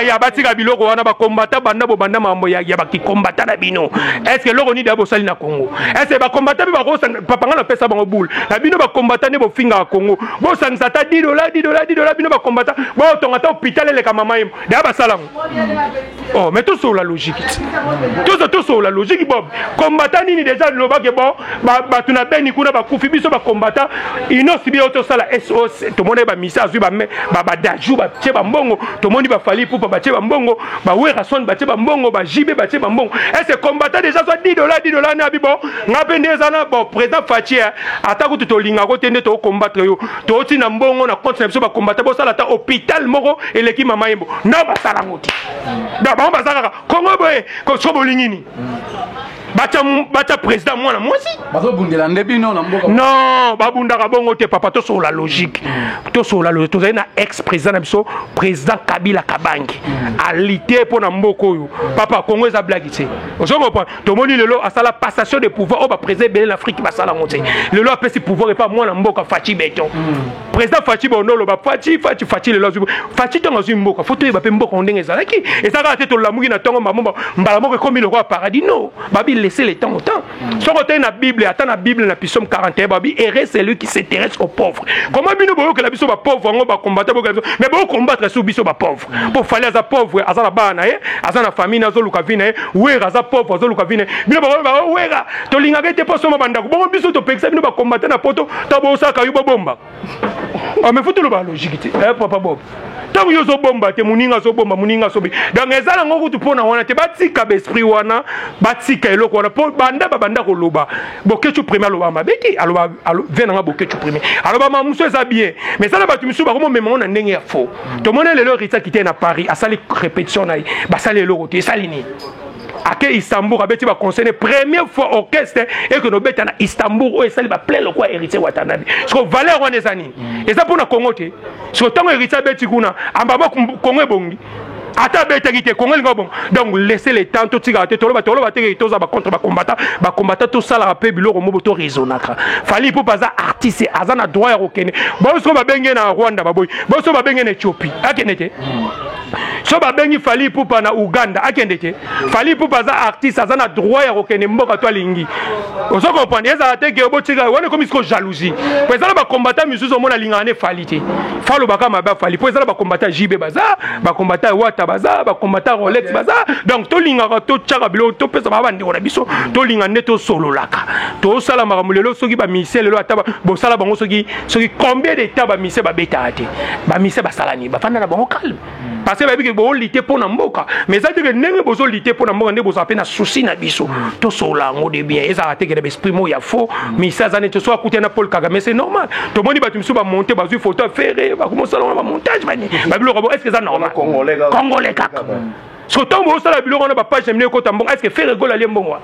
ya batika biloko wana. Bakombata banda bobanda makambo ya bakikombata na bino. Est ce que eloko nini ya bosali na Congo? Est ce que bakombata mpe bakosanga? Papa, nga napesa bango boule na bino. Bakombata nde bofingaka Congo. Bosangisa ata 10 $, 10 $, 10 $. Bino bakombata botonga ata hôpital eleka mama yemo deya basala ngo. Oh, mais tosolola logique, tozo tosolola logique. Bob kombata nini déjà? Lobake bon, bato na Beni kuna bakufi, biso bakombata inosi bio tosala sos. Tomoni bamisa azwi badaju, batie bambongo. Tomoni baFally Ipupa batie bambongo, baWerrason batie bambongo, baJB batie bambongo. Ese kombata déjà zwa 10 $, 10 $ na abi. Bon, nga mpe nde eza na bon président Fatshi, ata kutu tolingako te, nde tocombattre yo, tootina mbongo na compte na biso. Bakombata bosala ata hôpital moko eleki mama yembo na basala yango te. Donc bango baza kaka Kongo boye. So bolingi nini? Batya président mwana mwasi. Bazobundela nde bino na mboka. Non, babundaka bongo te, papa. Tosolola logique, tosolola logique. Tozali na ex président na biso, président Kabila Kabange, alite mpo na mboka oyo. Papa, Congo eza blague te, ozo comprendre? Tomoni lelo asala passation de pouvoir oyo baprésident ebele na Afrique basala yango te. Lelo apesi pouvoir epa mwana mboka Fatshi Béton, président Fatshi. Bondo oloba Fatshi, Fatshi, Fatshi. Lelo azwi Fatshi, ntango azwi mboka, fo toyeba mpe mboka ndenge ezalaki. Eza kaka te tolamuki na ntongo mbamomba, mbala moko ekomi lokola paradis. Non, babi laisser le temps au temps. Soki otali na Bible, ata na Bible, na Psaume 41, babi: heureux celui qui s'intéresse aux pauvres. Comment bino boyokela biso bapauvre yango? Bakombata boyokela biso, mais bocombattre sur biso bapauvre. Mpo Fally aza pauvre, aza na bana na ye, aza na famille, azoluka vie na ye. Wera aza pauvre, azoluka vie na ye. Bino bango Wera tolingaka ete mpo soma bandako bongo. Biso topekisa bino bakombata na poto to bosaka yo bobomba. Ah, mais faut toloba logique te, eh, papa Bob. Ntango yo ozobomba te, moninga azobomba, moninga azobi. Donc eza nango kutu mpo na wana te. Batika baesprit wana, batika eloko wana. Mpo banda babanda koloba Boketshu Premier aloba mabe te. Aloba vie nanga Boketshu Premier aloba ma mosusu eza bien, mais eza na bato misusu bakomomema ngo na ndenge ya faux. Tomoni lelo Rita kite na Paris, asali répétition na ye, basali eloko te. Esali nini? Ake Istanbul, abeti baconcert, première fois orchestre ekende obeta na Istanbul, oyo esali baplein lokwa Héritier Watanabe. Siko valeur wana eza nini? Eza mpona Congo te. Siko ntango Héritier abeti kuna, ambama Congo ebongi. Ata abetaki te, Congo elinga bongo. Donc laisser le temps, totikaka te. Toloba, toloba te, toza bacontre bakombata. Bakombata tosalaka mpe biloko mobo, toraisonnaka. Fally Ipupa aza artiste, aza na droit ya kokende. Boso babenge na Rwanda, baboyi. Boso babenge na Éthiopie, akende te. So babengi Fally Ipupa na Uganda, akende te. Fally Ipupa aza artiste, aza na droit ya kokende mboka to alingi. Ozo comprendre? Ezala te ke botika wana ekomi siko jalousie, po eza na bakombata misusu omona alingaka ne Fally te, fa alobaka mabe aFally. Po eza na bakombata JB, baza bakombata Wata, baza bakombata Rolex, baza. Donc tolingaka, totyaka biloko, topesa baa bandeko na biso. Tolinga nde tosololaka, tosala makambo. Lelo soki bamusicien, lelo ata bosala bango soki combien de temps, bamusicien babetaka te. Bamusicien basala nini? Bafanda na bango calme, parce que bayebi. ke boolite mpo na mboka, mais eza te ke ndenge bozolite mpo na mboka nde bozala mpe na souci na biso. Tosolola yango de bien, ezalaka te ke na baesprit moko ya faux. Misa aza neti so akutani na Paul Kagame, c'est normal. Tomoni bato misusu bamonte, bazwi photo ya Ferre, bakomosala wana bamontage, bani babiloko bo. Est ce que eza normal? Congolais kaka. So ntango bosala biloko wana, bapage na bino ekota mbongo. Est ce que Ferre Gola alie mbongo wana?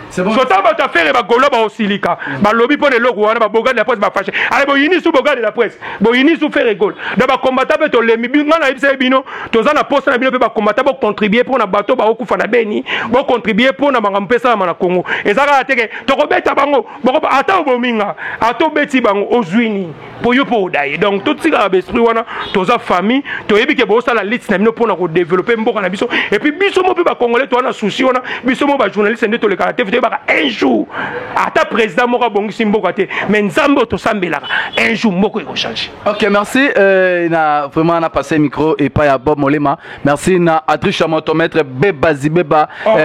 So ntango bato ya Ferre bagolo baosilika, balobi mpo na eloko wana, babogade la presse bafâcher. Ale boyini su bogade la presse, boyini su Ferre Gola. Donc bakombata mpe tolemi. Nga nayebisa ye bino, toza na posa na bino mpe bakombata, bocontribue mpo na bato baokufa na Beni, bocontribue mpo na makambo mpe esalama na Congo. Eza kaka teke tokobeta bango, ata obominga, ata obeti bango, ozwi nini mpo yo mpo odaye? Donc totikaka baesprit wana. Toza famille, toyebi ke bosala lutte na bino mpona kodévelopper mboka na biso. Et puis biso mo mpe bacongolais toza na souci wana. Biso mo bajournaliste nde tolekaka te, toyebaka un jour ata président moko abongisi mboka te, mais Nzambe oyo tosambelaka, un jour mboka ekochange. Ok, merci. Na vraiment na passé micro epai ya Bob Molema. Merci na Adricha Motomètre Beba Zibeba. Oh,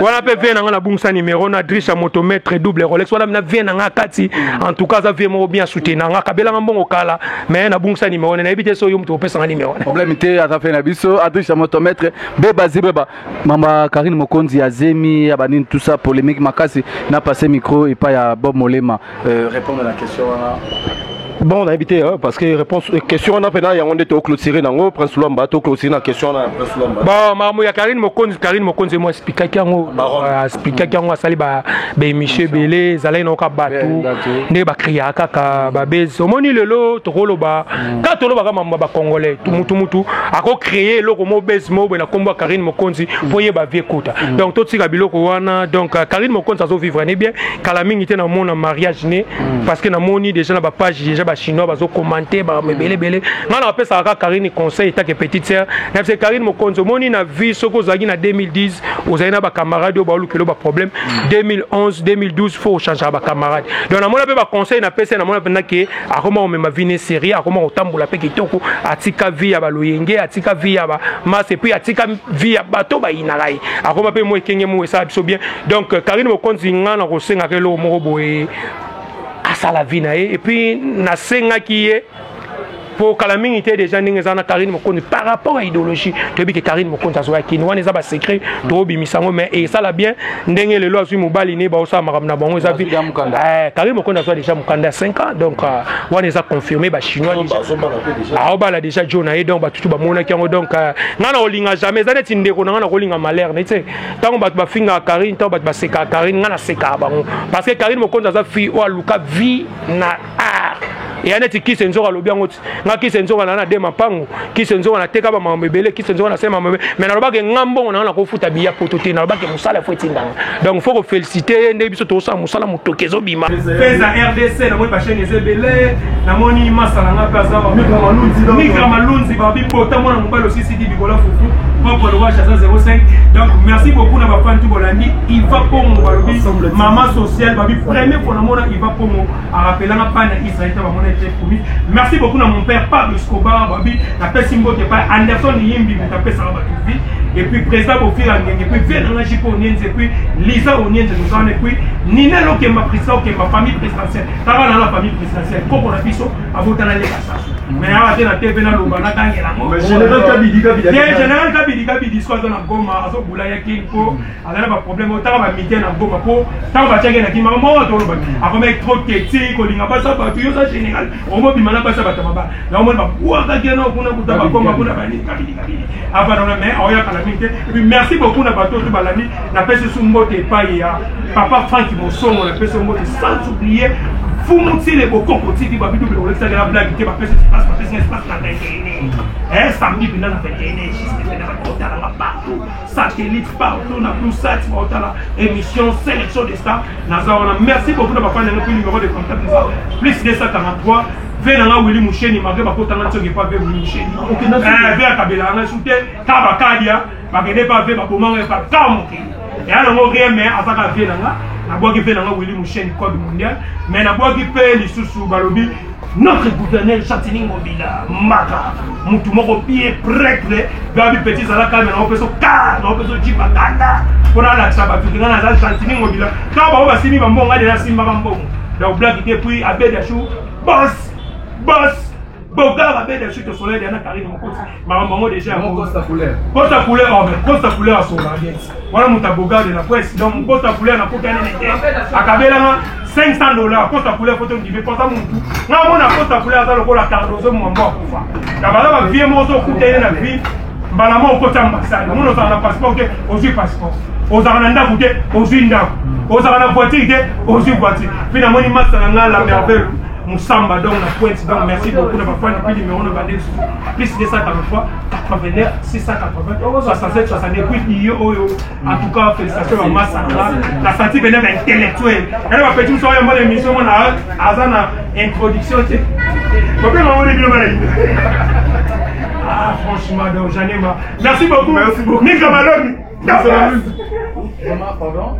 wana mpe vie nanga, nabungisa numéro na Adricha Motomètre double Rolex wana na vie nanga kati. En tout cas aza vie moko bien soutenir nanga, kabelanga mbongo kala, mais nabungisa numéro, nayebi te so yo moto opesanga numéro. Problème te, aza fe na biso Adricha Motomètre Beba Zibeba. Mama Karine Mokonzi azemi ya banini, tout ça polémique makasi. Na passé micro epai ya Bob Molema, répondre à la question wana. Bon, nayebi te, parce que réponse question wana mpena yango nde toclôturer nango. Prince Lwamba, toclôturer na question wana ya Prince Lwamba. Bon, makambo ya Karine Mokonzi, Karine Mokonzi mo expliquaki yango, expliquaki yango, asali baémission ebele. Ezalaki naoka bato nde bacriaka kaka babese. Omoni lelo tokoloba kaka, tolobaka mambo ya bacongolais. Mutu mutu akocréer eloko mo bese mo boye na nkombo ya Karine Mokonzi mpo yeba vie kota. Donc totika biloko wana. Donc Karine Mokonzi azovivre ne bien. Kala mingi te namona mariage ne, parce que namoni déjà na bapage déjà bachinois bazocommenter makambo ebele ebele. Ngai na bapesaka kaka Karine conseil etake petite sœur na biso Karine Mokonzi. Omoni na vie, soki ozalaki na 2010, ozali na bacamarade oyo baolukela baproblème, 2011, 2012, faut ochangeaka bacamarade. Donc namona mpe baconseil napesa, namona mpenza ke akoma komema vie ne série, akoma kotambola mpe kitoko, atika vie ya baloyenge, atika vie ya bamasse, et puis atika vie ya bato bayinaka ye, akoma mpe mo ekenge mo esala biso bien. Donc Karine Mokonzi, ngai na kosengaka eloko moko boye, asala vie na ye. Et puis nasengaki ye po kala mingi te déjà ndenge eza na Karine Mokonzi par rapport à idéologie, toyebi ke Karine Mokonzi azwaki kini wana, eza basecret, toobimisa yango, mais esala bien ndenge lelo azwi mobali ne, baosala makambo na bango. Eza Karine Mokonzi azwa déjà mokanda ya 5 ans. Donc wana eza confirmé, bachinois aobala déjà jo na ye. Donc batutu bamonaki yango. Donc ngai na kolinga jamais, eza neti ndeko na ngai, na kolinga malheur neti ntango bato bafingaka Karine, ntango bato basekaka Karine, ngai nasekaka bango, parce que Karine Mokonzi aza fille oyo aluka vie na art. Eya neti kise nzoka alobi yango ti nga kise nzoka na de mapango, kise nzoka nateka bamakambo ebele, kise nzoka nasala makambo ebele, mais nalobaki nga mbongo nanga nakofuta biya poto te, nalobaki mosala fo etindanga. Donc faut koféliciter ye nde biso tozosala mosala, motoki ezobima feza RDC. Namoni bachaîne eza ebele, namoni masala nga mpe aza Migra Malunzi, babi bota mwana mobali osisidi bikola fufu propre lowage aza 05. Donc merci beaucoup na bafan tu bolandi. Iva Pongo, balobi mama sociale, babi premier fois namona Iva Pongo arapelanga pana Israël ta bamona ete promis. Merci beaucoup na mon père Pablo Escobar, babi napesi mbote pa Anderson Yimbi, moto apesaka bato vie, et puis président Bofira Ngenge, et puis vie nanga Jipo Onienze, et puis Lisa Onienze tozana, et puis Nina Lokemba, Président Okemba, famille présidentielle kaka na la famille présidentielle. Koko na biso abotana leka sasu, mais awa te na TV naloba nakangela yango. Général Kabidi Kabidi. Général Kabidi Kabidi so aza na Goma, azobula ya kini mpo aza na baproblème. Otaka bamite na Goma mpo ntango batiaki na kima moko, toloba akomaki trop teti kolinga basa bato. Yo oza général, omobima na basa bato mabala, naomoni babwakaki yana kuna kuta bakoma kuna banini. Kabidi Kabidi avanona, mais aoyakala mingi te. Et puis merci beaucoup na bato oyo balandi. Napesi su mbote epai ya papa Frank Mosongo, napesi mbote, sans oublier Fumu Tile Bokoko TV, babi double olekisaki na blague te. Bapesi espace, bapesi espace na 21 samedi mpena na 21, juste mpena bakotalanga partout, satellite partout, na plusat baotala émission Sélection de Star. Naza wana. Merci beaucoup na bafani yango. Mpe numéro de contact eza plus 243. Ve nanga Wili Musheni, malgré bakotanga ntionge epa ve Wili Musheni, ve akabelaka ngai su te ka bakadia bakende pa ve babomanga epa ka mokili eya nango rien, mais azaka vie nanga. Nabwaki ve nanga Wili Musheni, code mondial, mais nabwaki mpe lisusu balobi notre gouverneur Gentiny Ngobila Maka, mutu moko bien prêtre, gabi petit zala calme, na opeso car na opeso jipa kanda mpona alakisa bato ke nga naza Gentiny Ngobila. Ntango bango basimbi bambongo, nga deja simbaka mbongo. Donc blague te. Puis Abed Achou, boss boss. Bogard abeda chute soleil ya na Karine Mokoti makambo yango déjà Costa couleur Costa couleur oh mais Costa couleur asola bien wana moto ya Bogard de la presse donc Costa couleur na kota nene te akabelanga 500 $ Costa couleur photo ndime posa mutu nga mona Costa couleur aza lokola Cardozo mwambo akufa na baza ba vie moko sokuta ye na vie mbala moko okoti ambassade omona ozala na passeport te ozwi passeport ozalaka na ndako te ozwi ndako ozalaka na voiture te ozwi voiture mpe namoni masa na nga la merveille Moussamba donc na pointe donc merci beaucoup na bafani puis numéro na bande lisusu plus 243 89 680 67 62 puis iyo oyo en tout cas félicitations ba masa na nga na senti pene ba intellectuel yana ba petit mosusu oyo mbona émission mona aza na introduction te babenga ngo bino bana ah franchement donc j'en ai marre merci beaucoup merci beaucoup Mika Malone. Vraiment, pardon.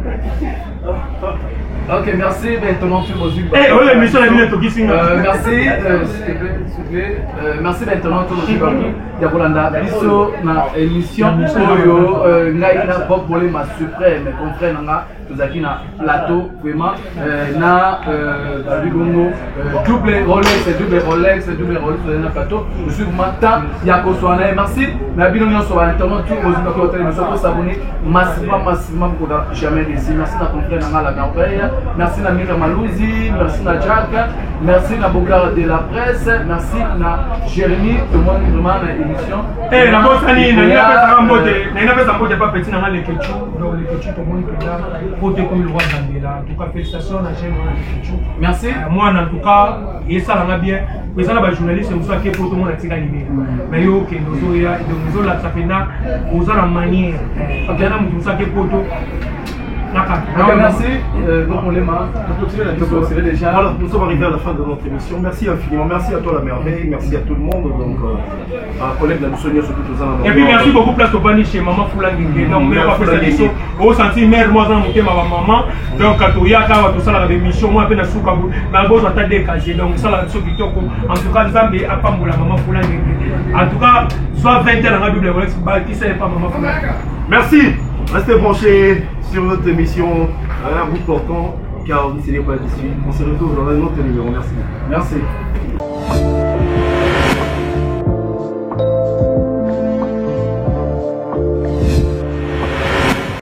Ok, merci. Maintenant, tu reçu. Eh, oui, émission la bino tokisi nga. Merci, s'il te plaît, s'il te plaît. Merci maintenant, tu reçu ya kolanda biso na émission oyo ngai na Bob Molema suprême confrère na nga tozalaki na plateau vraiment na balobi bongo double Rolex, double Rolex, double Rolex, tozali na plateau. Je suis vraiment temps ya kozwa na ye. Merci na bino nyonso ba internaute tout bozwi kotala biso, kosabonner massivement, massivement, bokoda jamais déçu. Merci na confrère na nga la merveille, merci na Mika Maluzi, merci na Jack, merci na Bogard de la presse, merci na Jérémy. Tomoni vraiment na émission. Eh, nabosani nalingi napesaka mbote, nalingi napesa mbote pa petit na nga Lekechu. Donc Lekechu, tomoni mpenza po te komi lokwa Zambela. En tout cas félicitations na jeune wana Lekechu. Merci. Mwana, en tout cas esalanga bien eza na bajournaliste mosusu ake po tomona tika libela, mais yo okende ozoya, donc ozolakisa mpenza oza na manière eza na moto mosusu ake poto. Ok, merci. Donc, on les marre. Donc, déjà. Voilà, nous sommes arrivés à la fin de notre émission. Merci infiniment. Merci à toi, la merveille. Merci à tout le monde. Donc, un collègue de la surtout tous. Et puis, merci beaucoup, place au chez Maman Foulangenge. Donc, mère pas fait ça. Au senti mère, moi, dans mon thème, ma maman. Donc, quand il y a tout ça, la émission, moi, peine à souka, mais bon, j'entends des casiers. Donc, ça, la kitoko. En tout cas, Nzambe, à Pambola, Maman Foulangenge. En tout cas, soit 20 ans, la double Rolex, bah, qui sait pas, Maman Foulangenge. Merci. Restez branchés sur notre émission à bout portant, car vous ne serez pas déçus. On se retrouve dans un autre numéro. Merci. Merci.